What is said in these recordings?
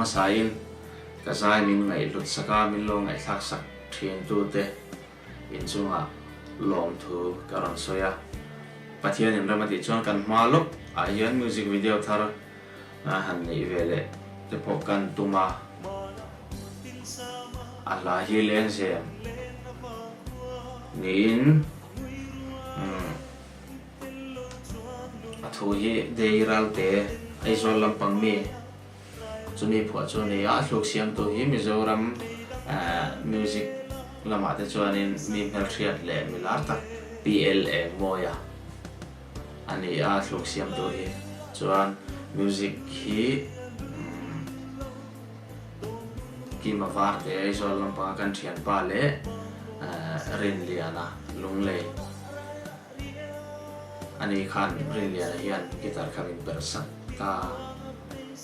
hmasain ka zai min ngaihhlut sak a, min lo ngaihthlak sak thin tute inchungah lawmthu ka rawn sawi a. Pathianin rem a tih chuan kan hma lawk ah hian music video thar han neih ve leh te pawh kan tum a, a hla hi lengzem niin a thu hi Deiral te Aizawl lampang mi chumi phuah chu a ni a, a thluk siamtu hi Mizoram music lamah te chuanin mi hmelhriat leh mi lar tak PLA Mawia a ni a, thluk siamtu hi chuan music hi Kima Varte Aizawl lampanga kan thianpa leh Rinliana Lunglei Ani khan Rinliana hian guitar kha min perh sak ta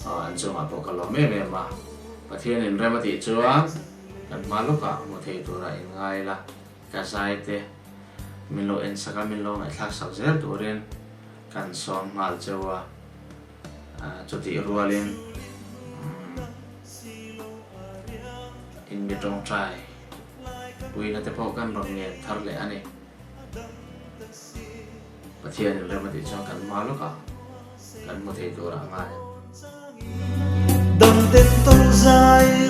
a, an chungah pawh ka lawm em em a. Pathianin rem a tih chuan kan hma lawkah hmu thei tura inngai la, ka zai te min lo en sak a, min lo ngaihthlak sak zel turin kan sawm nghal cheu a, chutih rualin in mi tawngtai puina te pawh kan rawn ngen thar leh a ni. Pathianin rem a tih chuan kan hma lawkah kan hmu thei tur ah a ngai. Dam ten tawng zai.